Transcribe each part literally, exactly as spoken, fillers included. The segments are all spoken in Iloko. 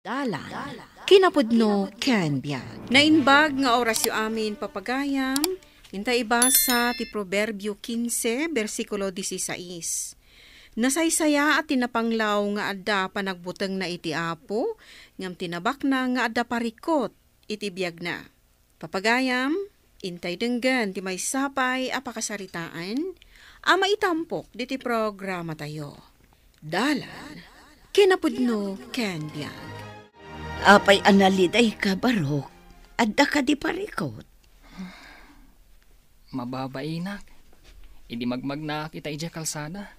Dalan, kinapudno ken biag. Naimbag nga orasyo amin, papagayam, inta ibasa ti Proverbio kinse, bersikulo disisais. Nasaysayaat ti napanglaw nga adda panagbutengna iti Apo, ngem ti nabaknang nga adda parikut iti biagna. Papagayam, intay denggen ti maysa pay a pakasaritaan a maitampok ditoy programatayo. Dalan, kinapudno ken biag. Apay a nalidayka, Barok? Adda kadi parikut? Mababainak. Idi magmagnaak ita idiay kalsada,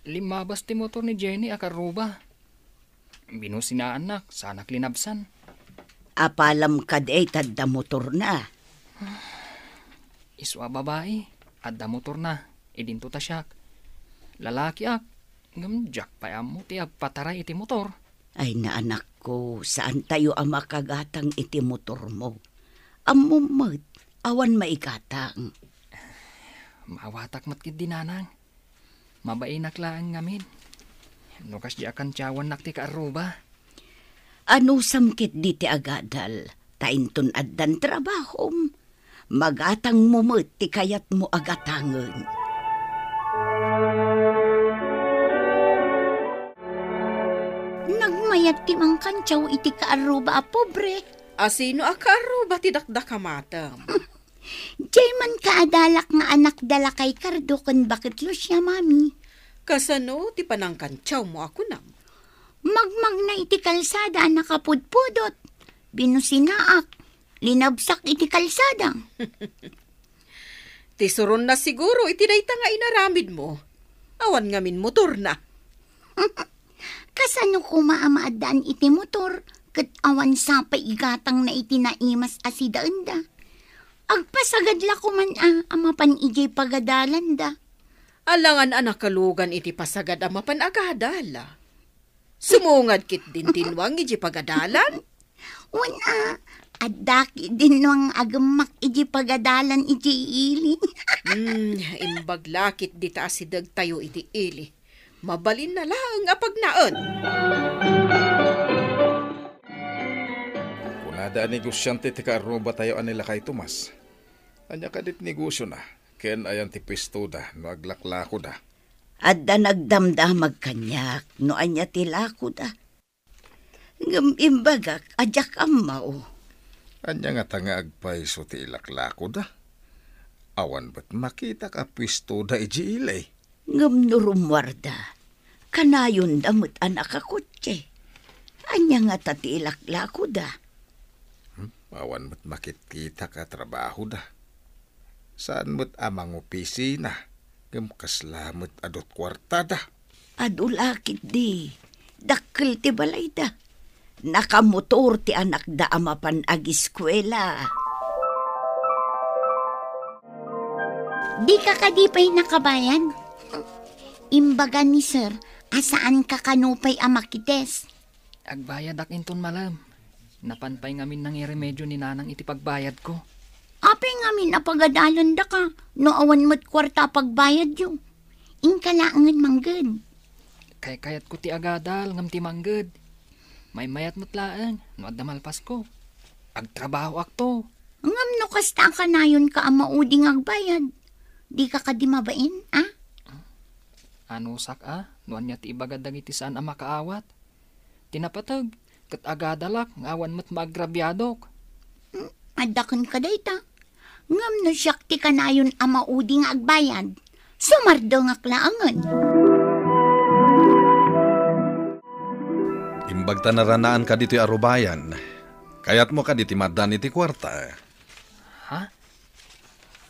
limmabas ti motor ni Jenny a karuba. Binusinaannak, saanak linabsan. Apalam kadi ta adda motorna? Isu a babai, adda motorna. Idinto ta siak. Lalakiak, ngem diak pay ammo ti agpataray iti motor. Ay, naanakko, saantayo a makagatang iti motormo. Ammom met, awan maigatang. Maawatak met ketdi, nanang. Mabainak laeng ngamin. No kasdi a kantiawannak ti kaarruba. Anusam ketdi ti agadal, ta inton addan trabahom, magatangmo met ti kayatmo a gatangen. Nagmayat ti mangkantiaw iti kaarruba a pobre. Asino a kaarruba ti dakdakamatem? Diay man kaadalak nga anak da lakay Cardo ken baket Lucia, mami. Kasano ti panangkantiawmo a kunam? Magmagna iti kalsada a nakapudpudot. Binusinaak. Linabsak iti kalsada. Ti suronna siguro iti dayta nga inaramidmo. Awan ngamin motorna. Kasano koma a maaddaan iti motor ket awan sa pay igatangna iti naimas a sidaenda? Agpasagad la koman a, a mapan idiay pagadalanda. Alangan a nakalugan iti pasagad a mapan agadal. Sumungad ketdin ti nuang idiay pagadalan? Wen a, adda ketdin nuang agemmak idiay pagadalan idiay ili. Hmm, imbag la ketdi ta asidegtayo iti ili. Mabalinna laeng a pagnaed. Kunada a negosiante ti kaarrubatayo a ni lakay Tomas. Ania kadi ti negosiona? Ken ayan ti puestoda no aglaklakoda? Adda nagdamdamag kaniak no ania ti lakoda. Ngem imbagak a diak ammo. Ania ngata nga agpayso ti ilaklakoda? Awan met makitak a puestoda idiay ili. Ngem no rummuarda, kanayonda met a nakakotse. Ania ngata ti ilaklakoda? Hmm, awan met makitkitak a trabahoda. Saan met a mangopisina, ngem kasla met adu ti kuartada. Adu la ketdi, dakkel ti balayda. Nakamotor ti anakda a mapan agiskuela. Dika kadi pay nakabayad? Imbaga ni Sir a saanka kano pay a makites. Agbayadak inton malem. Napan pay ngamin nangiremedio ni Nanang iti pagbayadko. Apay ngamin a pagadalendaka no awan met kuarta a pagbayadyo? Inka laengen mangged. Kaykayatko ti agadal ngem ti mangged. Maymayat met laeng no adda malpasko. Agtrabahoakto. Ngem no kasta a kanayonka a maudi nga agbayad, dika kadi mabain, a? Anusak a, no ania ti ibagad dagiti saan a makaawat? Ti napateg, ket agadalak nga awan met maagrabiadok. Hmm, adda kenka dayta. Ngem no siak ti kanayon a maudi nga agbayad, sumardengak laengen. Imbag ta naranaan kadi ti arubayan, kayatmo kadi ti maaddaan iti kuarta? Ha?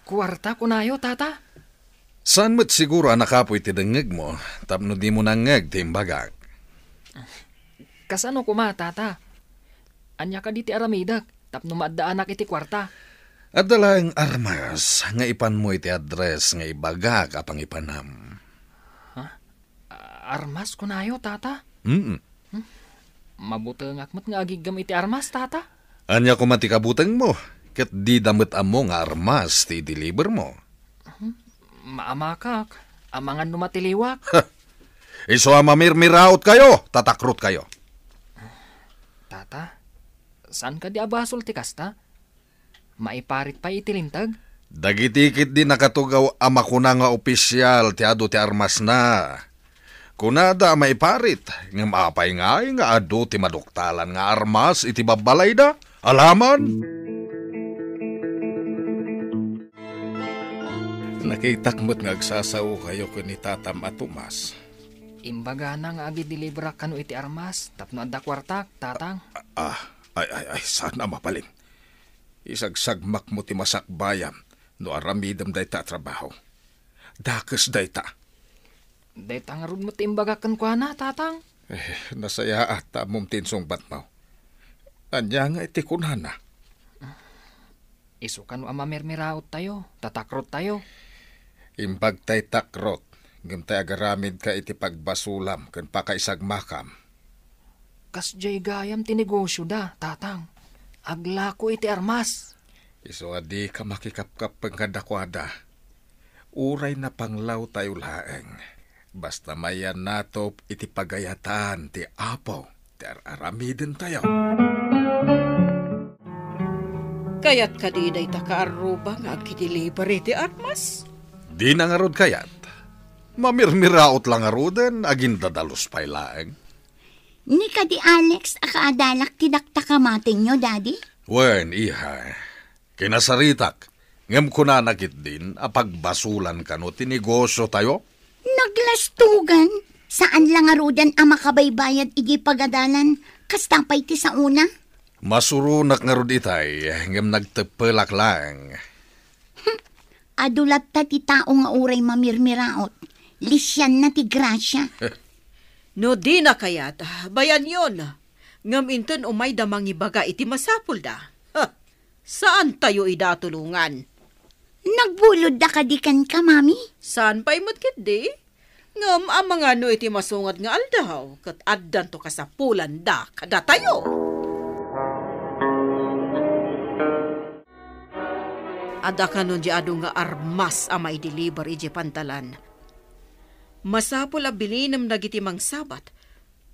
Kuarta, kunayo, Tata? Saan met siguro a nakapuy ti dengngegmo tapno dimo nangngeg ti imbagak? Kasano koma, Tata? Ania kadi ti aramidek tapno maaddaanak iti kuarta? Adda laeng armas nga ipanmo iti address nga ibagak a pangipanam. Ha? Armas, kunayo, Tata? Mm. Hmm? Mabutengak met nga agiggam iti armas, Tata. Ania koma ti kabutengmo? Ket dida met ammo nga armas ti idelibermo. Hmm? Maamakak, amangan no matiliwak. Isu a mamirmirautkayo, tatakrotkayo. Tata, saan kadi a basol ti kasta? Maiparit pay iti linteg? Dagiti ketdi nakatugaw a makuna nga opisial ti adu ti armasna. Kunada a maiparit, ngem apay ngay nga adu ti maduktalan nga armas iti babbalayda? Alaman! Nakitak met nga agsasaokayo ken ni Tatam a Tomas. Imbagana nga agideliberak kano iti armas tapno adda kuartak, Tatang. Ah, ay, ay, ay, saan a mabalin. Isagsagmakmo ti masakbayam no aramidem dayta a trabaho. Dakes dayta. Dayta ngarud met ti imbagak kenkuana, Tatang. Eh, nasayaat ta ammom ti insungbatmo. Ania nga iti kunana? Isu kano a mamirmiraottayo, ta takrottayo. Imbag tay takrot, ngem tay agaramidka iti pagbasolam ken pakaisagmakam. Kasdiay gayam ti negosioda, Tatang. Aglako iti armas. Isu a dika makikapkappeng kadakuada. Uray napanglawtayo laeng, basta mayannatop iti pagayatan ti Apo ti ar-aramidentayo. Kayat kadi dayta kaarruba nga agideliver iti armas? Dina ngarud kayat. Mamirmiraot la ngaruden, agindadalus pay laeng. Ni kadi Alex a kaadalak ti dakta kamatenyo, Daddy? Wen, iha. Kinasaritak, ngem kunana ketdin a pagbasolan kano ti negosiotayo? Naglastugan, saan la ngaruden a makabaybayad idiay pagadalan, kasta pay ti saona? Masuronak ngarud itay, ngem nagteppelak laeng. Adu latta ti tao nga uray mamirmiraot, lisianna ti grasia. No dina kayat, bayanyon. Ngem inton umayda mangibaga iti masapulda, ha, saantayo ida a tulongan. Nagbulodda kadi kenka, Mami? Saan pay met ketdi? Ngem amangan no iti masungot nga aldaw, ket addanto kasapulanda kadatayo. Adda kanon di adu nga armas a maideliver idiay pantalan? Masapul a bilinem dagiti mangsabat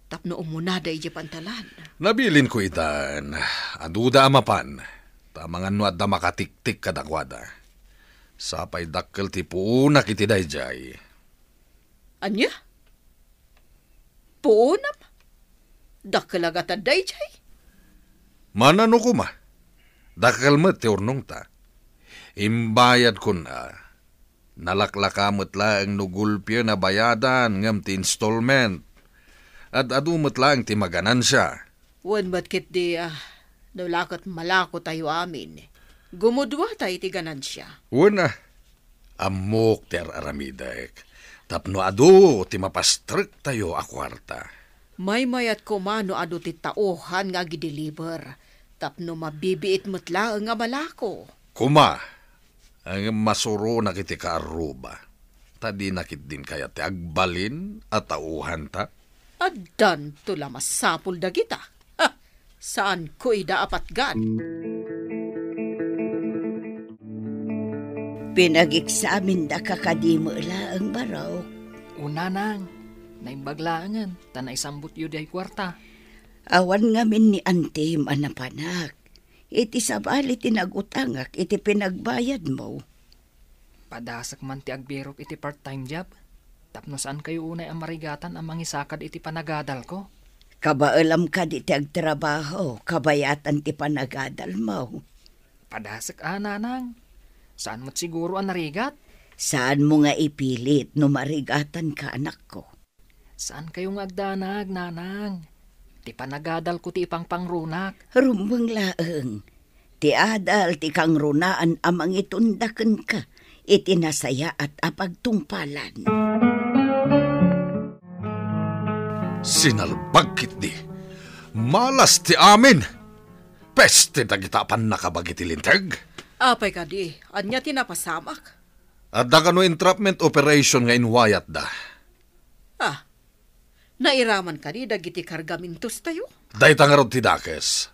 tapno umunada idiay pantalan. Nabilinko itan, aduda a mapan, ta amangan no adda makatiktik kadakuada. Sapay dakkel ti puonak iti daydiay. Ania? Puonam? Dakkel a gatad daydiay? Manano koma? Dakkel met ti urnongta. Imbayadkon a. Nalaklaka met laeng no gulpien a bayadan ngem ti installment. Ad-adu met laeng ti maganansia. Wen met ketdi, ah, no la ket malakotayo amin, gumuduata iti ganansia. Wen, ah, ammok ti ar-aramidek tapno adu ti mapastrektayo a kuarta. Maymayat koma no adu ti tauhan nga agideliver tapno mabibiit met laeng a malako. Koma, ngem masuronak iti kaarruba, ta dina ketdin kayat ti agbalin a tauhanta. Addanto la masapul dagita. Ha! Saanko ida a patgan. Pinageksamendaka kadi met laeng, Barok? Una, Nang. Naimbag laengen, ta naisambutyo diay kuarta. Awan ngamin ni Antim a napanak. Iti sabali ti nagutangak iti pinagbayadmo. Padasek man ti agbirok iti part-time job, tapno saankayo unay a marigatan a mangisakad iti panagadalko. Kabaelam kadi ti agtrabaho, kabayatan ti panagadalmo. Padasek a, Nanang. Saan met siguro a narigat? Saanmo nga ipilit no marigatanka, anakko. Saankayo nga agdanag, Nanang. Ti panagadalko ti ipangpangrunak. Rumbeng laeng. Ti adal ti kangrunaan a mangitunda kenka iti nasayaat a pagtungpalan. Sinalbag ketdi. Malas ti amin. Peste dagita a pannakabag iti linteg. Apay kadi, ania ti napasamak? Adda kano entrapment operation nga inwayatda. Ah, nairaman kadi dagiti kargamentostayo? Dayta ngarud ti dakes.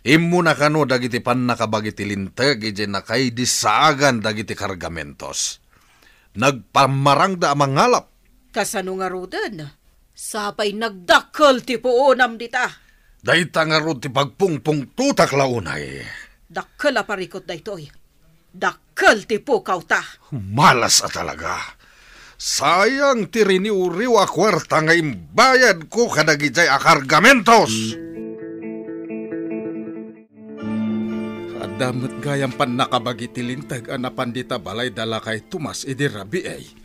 Immuna kano dagiti pannakabag iti linteg idiay nakaidisaagan dagiti kargamentos. Nagpammarangda a mangalap. Kasano ngaruden? Sapay nagdakkel ti puonam dita. Dayta ngarud ti pagpungpungtotak la unay. Dakkel a parikut daytoy. Dakkel ti pukawta. Malas a talaga. Sayang ti riniwriw a kuarta nga imbayadko kadagijay a kargamentos. Adda met gayam pannakabagi ti linteg a napan dita balay da lakay Tomas idi rabii.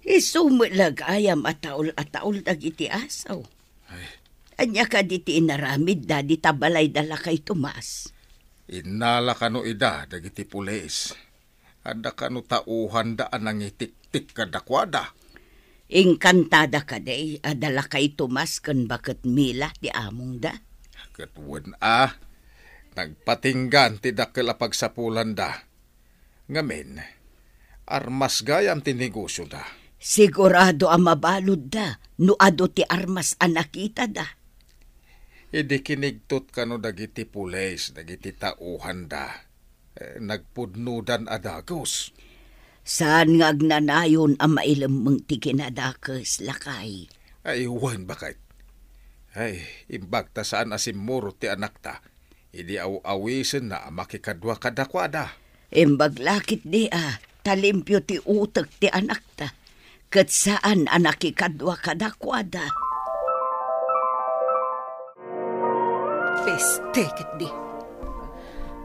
Isu met la gayam a taol a taol dagiti asaw. Ay. Ania kadi ti inaramidda dita balay da lakay Tomas? Innala kano ida dagiti pulis. Adda kano tauhanda a nangitiktik kadakuada. Inkantada kadi a da lakay Tomas ken baket Mila ti amongda? Ket wen a, nagpatinggan ti dakkel a pagsapulanda. Ngamin, armas gayam ti negosioda. Sigurado a mabaludda no adu ti armas a nakitada. Idi kinigtot kano dagiti pulis, dagiti tauhanda, eh, nagpudnodan a dagus. Saan nga agnanayon a mailemmeng ti kinadakes, lakay? Ay, wen, baket. Ay, imbag ta saan a simmurot ti anakta. Idi aw-awisenna a makikadua kadakuada. Imbag la ketdi a, ta limpio ti utek ti anakta, ket saan a nakikadua kadakuada. Peste ketdi.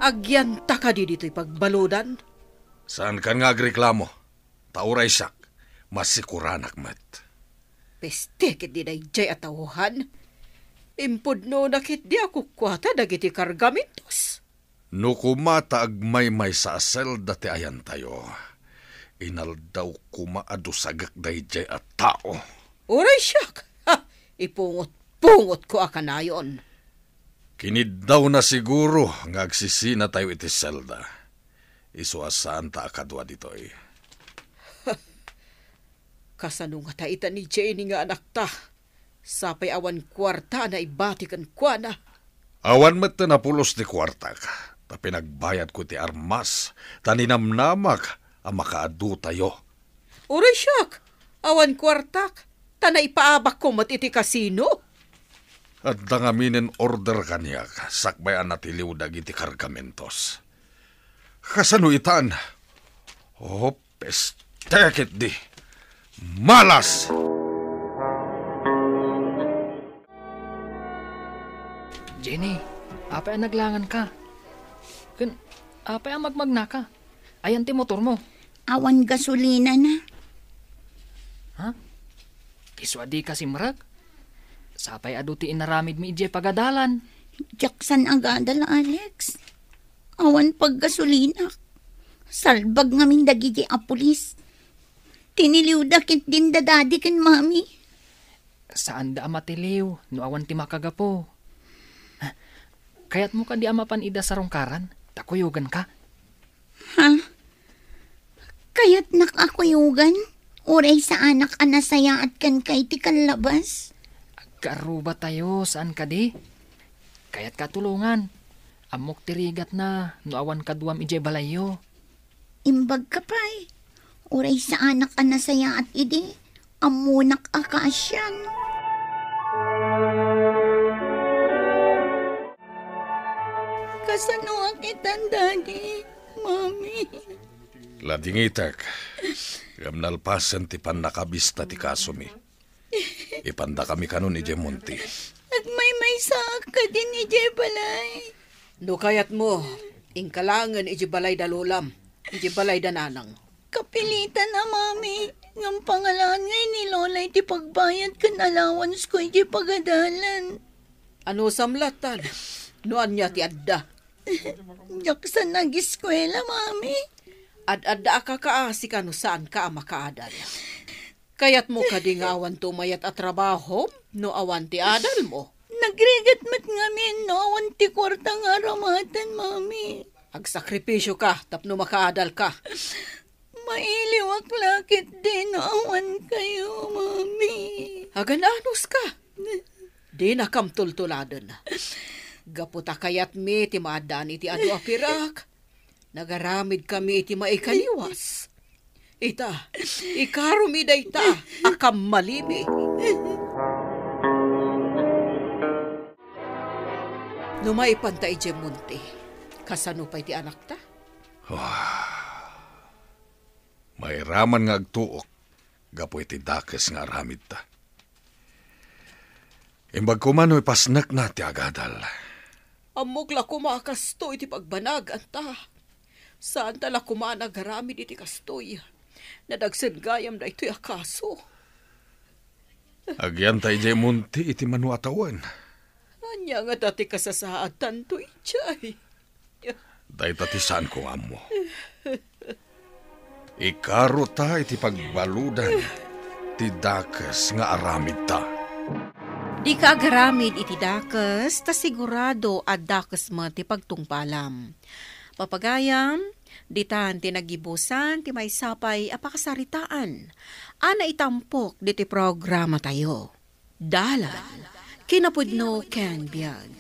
Agyanta kadi ditoy pagbaludan? Saankan nga agreklamo. Ta uray siak, masikuranak met. Peste ketdi daydiay a tauhan. Impudnona ketdi a kukuata dagiti kargamentos. No koma ta agmaymaysa a selda ti ayantayo, inaldaw koma a dusagek daydiay a tao. Uray siak! Ha! Ipungot-pungotko a kanayon. Kiniddawna siguro nga agsisinatayo iti selda. Isu a saanta a kadua ditoy. Kasano ngata ita ni Jenny nga anakta? Sapay awan kuarta a naibati kenkuana. Awan met ti napulos ti kuartak, ta pinagbayadko ti armas, ta ninamnamak a makaadutayo. Uray siak, awan kuartak, ta naipaabakko met iti kasino. Adda ngamin in-order kaniak, sakbay a natiliw dagiti kargamentos. Kasano itan? Oh, peste ketdi. Malas! Jenny, apay a naglanganka? Ken, apay a magmagnaka? Ayan ti motormo? Awan gasolinana. Ha? Isu a dika simrek? Sapay adu ti inaramidmi idiay pagadalan. Diak san agadal, Alex. Awan paggasolinak. Salbag ngamin dagiti a pulis. Tiniliwda ketdin da dadi ken mami. Saanda a matiliw no awan ti makagapu. Kayatmo kadi a mapan ida sarungkaran, ta kuyoganka? Ha? Kayatnak a kuyogan? Uray saanak a nasayaat kenka iti kallabas? Agkarrubatayo, saan kadi? Kayatka a tulongan. Ammok ti rigatna no awan kaduam idiay balayyo. Imbagka pay, uray saanak a nasayaat idi ammonak a kaasian. Kasanoak itan, Daddy, Mami? Ladingitek, ngem nalpasen ti pannakabista ti kasomi. Ipandakami kanon idiay monte. Agmaymaysaak kadin idiay balay. No kayatmo, inka laengen idiay balay da lolam, idiay balay da nanang. Kapilitan a, Mami, ngem pangalaan nga ni Lola iti pagbayad ken allowance ko idiay pagadalan. Anusam latan, no ania ti adda? Diak san ageskuela, Mami. Ad-adda a kakaasi ka no saanka a makaadal. Kayatmo kadi nga awanto mayat a trabahom no awan ti adalmo? Nagrigat met ngamin no awan ti kuarta nga aramaten, Mami. Agsakripisio ka tapno makaadal ka. Mailiwak la ketdi no awan kayo, Mami. Agan-anos ka. Dinakam tultuladen. Gapu ta kayatmi ti maaddaan iti adu a pirak, nagaramidkami iti maikaliwas. Ita, ikaromi dayta a kammalimi. No maipanta idiay monte, kasano pay ti anakta? Mairaman nga agtuok gapu iti dakes nga aramidta. Imbag koma no ipasnekna ti agadal. Ammok la koma a kastoy ti pagbanag, anta. Saanta la koma a nagaramid iti kastoy. Nadagsen gayam daytoy a kaso. Agyanta idiay monte iti mano a tawen. Ania ngata ti kasasaadtanto idiay? Dayta ti saanko nga ammo. Ikarota iti pagbaludan ti dakes nga aramidta. Dika agaramid iti dakes, ta sigurado a dakes met ti pagtungpalam. Papagayam, ditan ti naggibusan ti maysa pay a pakasaritaan a naitampok diti programatayo. Dalan, kinapudno ken biag.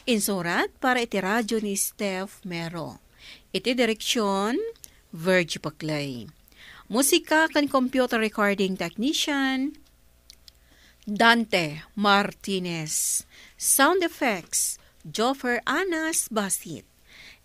Insurat para iti radyo ni Steph Mero. Iti direksyon, Virgie Paclay. Musika ken computer recording technician, Dante Martinez. Sound effects, Joffer Anas Basit.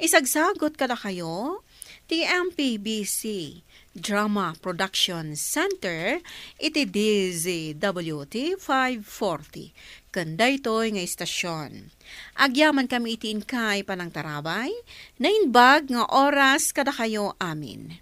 Isagsagut kadakayo ti M P B C Drama Production Center iti D Z W T five forty ken daytoy nga istasyon. Agyamankami iti inkay panangtarabay, naimbag nga oras kadakayo amin.